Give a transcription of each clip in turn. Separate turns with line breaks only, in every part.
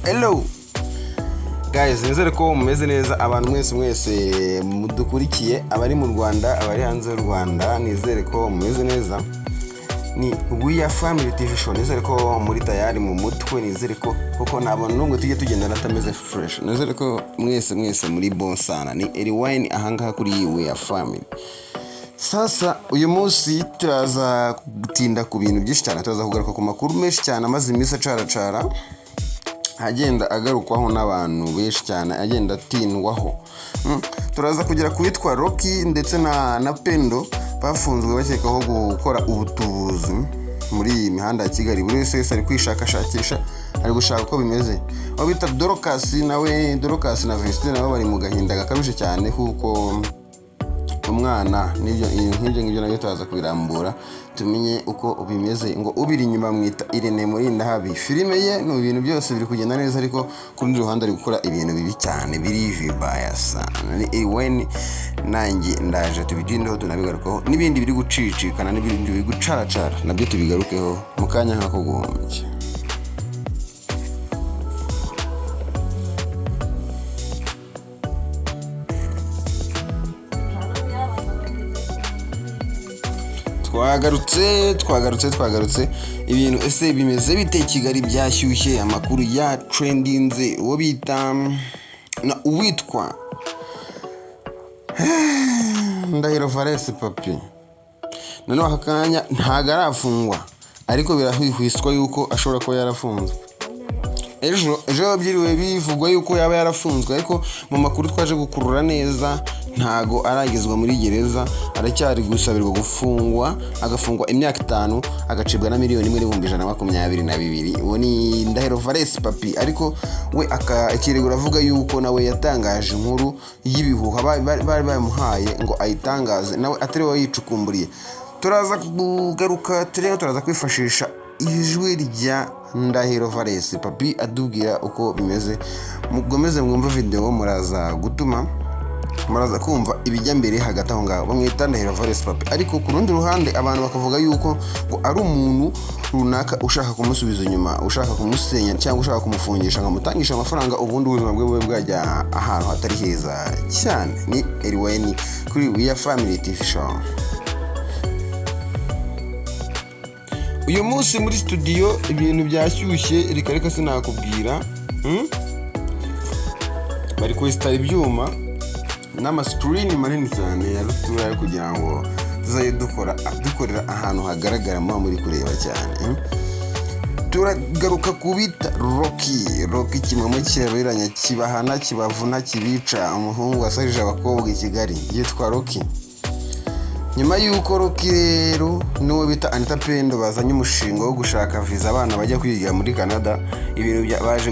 Hello guys, nizere ko mumeze neza. Abantu mwese mwese mudukurikiye, abari mu Rwanda, abari hanze y'u Rwanda, nizere ko mumeze neza. Ni We Are Family TV Show. Nizere ko muri tayari mu mutwe, nizere ko kuko nta muntu n'umwe tujye tugendana atameze fresh. Nizere ko mwese mwese muri bon sana. Ni Eriwine ahangaha kuri We Are Family. Sasa uyu munsi turaza gutinda ku bintu byinshi cyane, turaza kugaruka ku makuru menshi cyane amaze iminsi acaracara, agenda agarukwaho n'abantu benshi cyane, agenda atindwaho. Turaza kugera ku witwa Rocky ndetse na Pendo bafunzwe bakekwaho gukora ubutubuzi muri iyi mihanda ya Kigali. Buri wese wese ari kwishakashakisha, ari gushaka uko bimeze. Aho bita Dorcas nawe, Dorcas na Vestine nabo bari mu gahinda gakabije cyane, kuko umwana n'ibyo nk'ibyo ngibyo nabyo turaza kubirambura tumenye uko bimeze. Ngo ubiri inyuma mwita Irene Murindahabi, filime ye ni ibintu byose biri kugenda neza, ariko ku rundi ruhande ari gukora ibintu bibi cyane biri vibaya sana. Ni Eriwine, nanjye ndaje tubitindeho tunabigarukaho, n'ibindi biri gucicikana n'ibindi biri gucaracara nabyo tubigarukeho mu kanya nk'ako guhumbya. Twagarutse, twagarutse, twagarutse. Ibintu ese bimeze bite? Kigali byashyushye, amakuru ya trendinze, uwo bita na uwitwa Ndahiro Valens Papi, noneho aka kanya ntago arafungwa, ariko birahwihwiswa yuko ashobora kuba yarafunzwe. Ejo ejo byiriwe bivugwa yuko yaba yarafunzwe, ariko mu makuru twaje gukurura neza ntago aragezwa muri gereza, aracyari gusabirwa gufungwa, agafungwa imyaka 5, agacibwa na 1,122,000. Uwo ni Ndahiro Valens Papi, ariko we akiregura avuga yuko nawe yatangaje inkuru y'ibihuha bari bamuhaye ngo ayitangaze, nawe atari we yicukumburiye. Turaza kugaruka, turiho turaza kwifashisha ijwi rya Ndahiro Valens Papi atubwira uko bimeze. Mugomeze mwumve video, muraza gutuma muraza kumva ibijya mbere hagati aho ngaho. Bamwita Ndahiro Valens Papi, ariko ku rundi ruhande abantu bakavuga yuko ngo ari umuntu runaka ushaka kumusubiza inyuma, ushaka kumusenya cyangwa ushaka kumufungisha ngo amutangishe amafaranga, ubundi ubuzima bwe bube bwajya ahantu hatari heza cyane. Ni Eriwine kuri We Are Family TV Show. Uyu munsi muri studio ibintu byashyushye, reka reka sinakubwira. Bari kwesitara ibyuma n'amasikirini manini cyane ya rutura yo kugira ngo tuzajye dukorera ahantu hagaragara, muba muri kureba cyane. Turagaruka ku bita Rocky. Rocky kimwe kirabiranya, kibahana, kibavuna, kibica, umuhungu wasajije abakobwa i Kigali yitwa Rocky. Nyuma y'uko Rocky rero n'uwo bita Anita Pendo bazanye umushinga wo gushaka viza abana bajya kwiga muri Canada, ibintu bya baje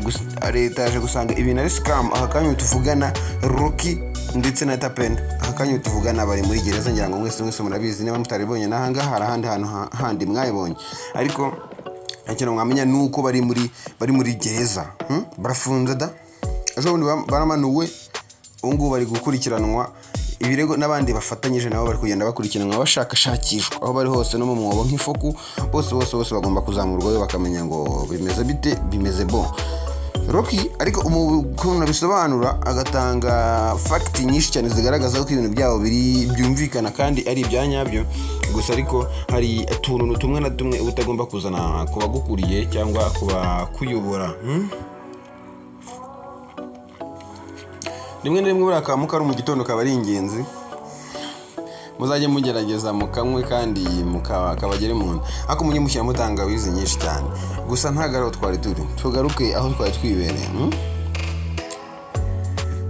leta yaje gusanga ibintu ari scam. Aka kanya tuvugana Rocky ndetse na Anita Pendo, aka kanya tuvugana bari muri gereza. Ngira ngo mwese mwese murabizi, niba mutaribonye n'ahangaha hari ahandi hantu handi mwayibonye, ariko ikintu mwamenya ni uko bari muri gereza. Barafunze da, ejo bundi baramanuwe, ubu ngubu bari gukurikiranwa ibirego n'abandi bafatanyije nabo bari kugenda bakurikiranwa, bashakashakishwa aho bari hose no mu mwobo nk'ifuku. Bose bose bose bagomba kuzamurwayo bakamenya ngo bimeze bite, bimeze bon. Rocky ariko ukuntu abisobanura agatanga fagiti nyinshi cyane zigaragaza ko ibintu byabo biri byumvikana kandi ari ibya nyabyo gusa, ariko hari utuntu tumwe na tumwe uba utagomba kuzana ku bagukuriye cyangwa ku bakuyobora. Rimwe na rimwe buriya ka mukaru mu gitondo kaba ari ingenzi, muzajye mugerageza mukanywe kandi kabagere mu nda, ariko mujye mushyiramo tangawizi nyinshi cyane. Gusa ntabwo ari aho twari turi, tugaruke aho twari twibereye.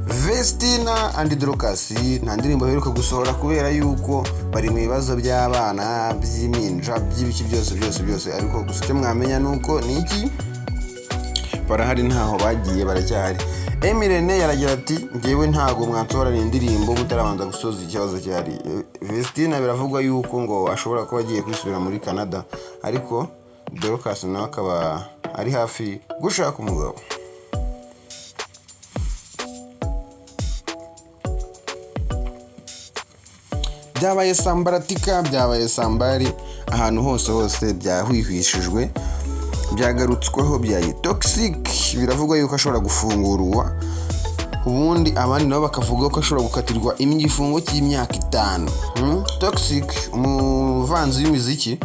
Vestina and Dorcas nta ndirimbo baheruka gusohora kubera yuko bari mu bibazo by'abana, by'iminja, by'ibiki byose byose byose, ariko gusa icyo mwamenya ni uko ni iki, barahari ntaho bagiye, baracyahari. Emirene yaragira ati njyewe ntago mwansohorana indirimbo mutarabanza gusoza ikibazo cyari. Vestina biravugwa yuko ngo ashobora kuba agiye kwisubira muri Canada, ariko Dorcas nawe akaba ari hafi gushaka umugabo. Byabaye sambaratika, byabaye sambari ahantu hose hose byahwihwishijwe. Byagarutsweho bya Toxic, biravugwa yuko ashobora gufungurwa, ubundi abandi nabo bakavuga ko ashobora gukatirwa igifungo cy'imyaka 5. Toxic, umuvanzi w'imiziki,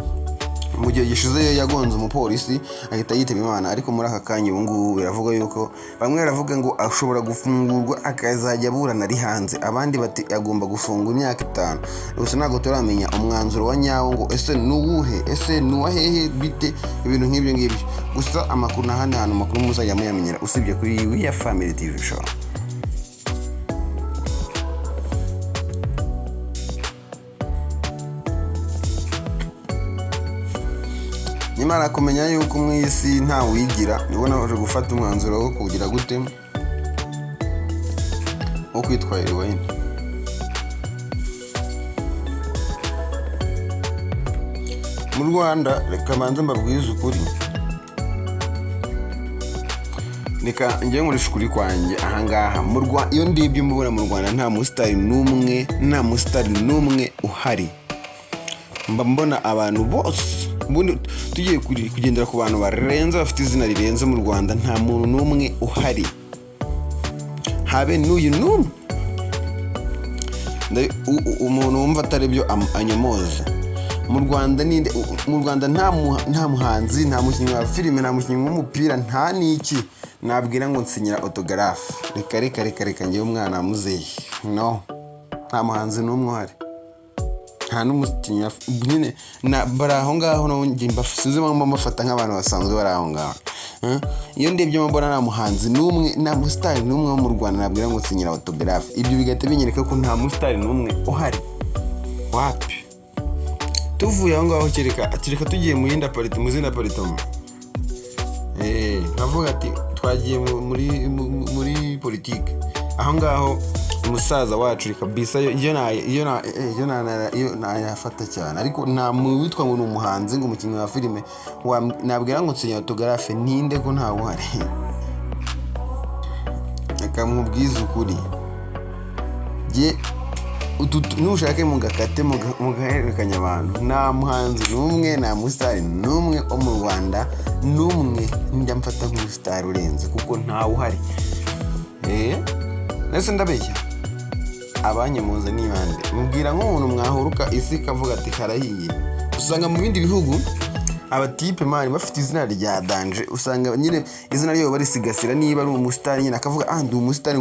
mu gihe gishize yagonze umupolisi ahita yitaba Imana, ariko muri aka kanya ubu ngubu biravuga yuko bamwe baravuga ngo ashobora gufungurwa akazajya aburana ari hanze, abandi bati agomba gufungwa imyaka 5. Gusa ntabwo turamenya umwanzuro wa nyawo ngo ese ni uwuhe, ese ni uwahehe, bite, ibintu nk'ibyo ngibyo. Gusa amakuru n'ahandi hantu amakuru muzajya muyamenyera usibye kuri We Are Family TV Show. Nyamara kumenya yuko mu isi nta wigira, nibwo naje gufata umwanzuro wo kugira gute, wo kwitwarira iwayini. Mu Rwanda reka mbanze mbabwize ukuri, reka njye nkoresha ukuri kwanjye ahangaha. Mu iyo ndibye mbona mu Rwanda nta musitari n'umwe, nta musitari n'umwe uhari. Mba mbona abantu bose, ubundi tugiye kugendera ku bantu barenze bafite izina rirenze mu Rwanda, nta muntu n'umwe uhari, habe n'uyu n'umwe. Umuntu wumva atari byo anyomoza. Mu Rwanda ninde? Mu Rwanda nta muhanzi, nta mukinnyi wa filime, nta mukinnyi w'umupira, nta n'iki nabwira ngo nsinyira autographe. Reka reka reka reka, njyewe umwana wa muzehe, no, nta muhanzi n'umwe uhari, nta n'umukinnyi nyine na bari aho ngaho, no njye sinzi impamvu mbafata nk'abantu basanzwe bari aho ngaho. Iyo ndebye mbona nta muhanzi n'umwe, nta musitari n'umwe wo mu Rwanda nabwira ngo nsinyira autographe. Ibyo bigahita binyereka ko nta musitari n'umwe uhari. Wapi? Tuvuye aho ngaho kereka tugiye mu yindi aparitoma, mu zindi aparitoma. Nkavuga ati twagiye muri politike. Aho ngaho umusaza wacu kabisa, iyo nayafata cyane, ariko nta witwa ngo ni umuhanzi, ngo umukinnyi wa filime nabwira ngo nsinya autographe, ninde ko ntawe uhari. Reka nkubwize ukuri, jye nushake mugakate mugahererekanya abantu, nta muhanzi n'umwe, nta musitari n'umwe wo mu Rwanda n'umwe njya mfata nk'umusitari urenze, kuko ntawe uhari. Nese ndabeshya? Abanyemuza ni bande? Mubwira nk'umuntu mwahuruka isi ikavuga ati karahiye. Usanga mu bindi bihugu abatipe mani bafite izina rya danger, usanga nyine izina ryabo barisigasira, niba ari umusitari nyine akavuga ndi umusitari,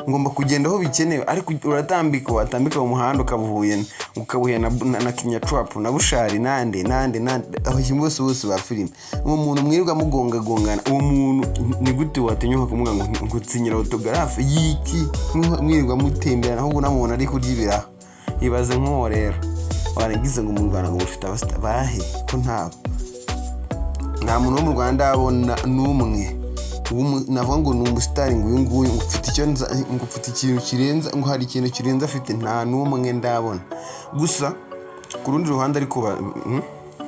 ngomba kugenda aho bikenewe. Ariko uratambika, watambika mu muhanda ukabuhuye na Kinya Trap na Bushari nande nande nande, abakinnyi bose bose ba filime, uwo muntu mwirirwa mugongagongana, uwo muntu ni gute watinyuka kumubwira ngo nsinyira autographe y'iki? Mwirirwa mutemberana, ahubwo unamubona ari kurya ibiraha. Ibaze nk'uwo rero warangiza ngo mu Rwanda ngo mufite abasitari bahe, ko ntabo, nta muntu wo mu Rwanda abona n'umwe navuga ngo ni umusitari, ngo uyu nguyu ngo mfite icyo nza, ngo mfite ikintu kirenze, ngo hari ikintu kirenze afite, nta n'umwe ndabona. Gusa ku rundi ruhande ariko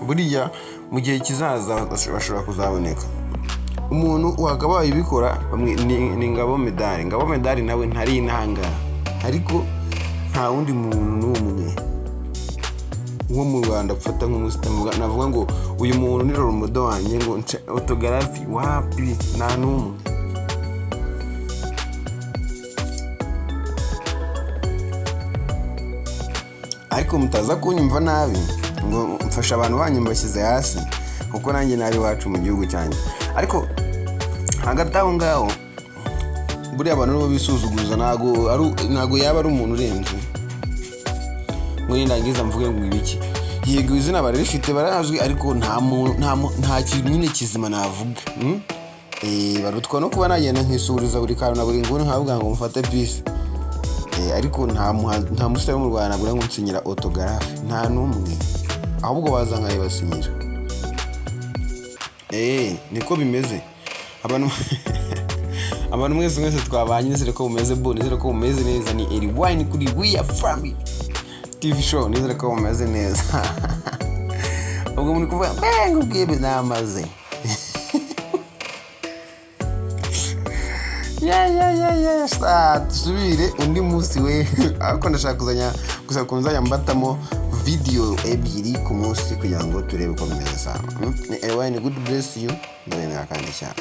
buriya mu gihe kizaza bashobora kuzaboneka. Umuntu wakabaye ubikora ni Ngabo Medali. Ngabo Medali nawe ntari inanga, ariko nta wundi muntu n'umwe wo mu Rwanda mfata nk'umusitari, navuga ngo uyu muntu ni role model wanjye, ngo nce autographe, wapi, nta n'umwe. Ariko mutaza kunyumva nabi ngo mfasha abantu banyu mbashyize hasi, kuko nanjye nabi iwacu mu gihugu cyanjye. Ariko hagati aho ngaho buriya abantu nibo bisuzuguza, ntago yaba ari umuntu urenze ngo nindangiza mvuge ngo ibiki. Yego izina bararifite barazwi, ariko nta kintu nyine kizima navuga. Barutwa no kuba nagenda nkisubiriza buri kantu na buri nguni nkavuga ngo mufate bisi. Ariko nta musitari wo mu Rwanda nabura ngo nsinyira autographe, nta n'umwe, ahubwo baza nkayibasinyira. Niko bimeze. Abantu mwese mwese twabanye, nizere ko mumeze bo, nizere ko mumeze neza. Ni Eri Wine kuri We Are Family TV Show, nizere ko mumeze neza. Ubwo muri kuvuga mbe ngubwiye namaze. Ya, ya, ya, ya, sa, tusubire undi munsi we. Ariko ndashaka kuzanya, gusa kunzanya mbatamo video 2 ku munsi kugira ngo turebe uko bimeze. Ni Erwin, good bless you, ndabemera kandi cyane.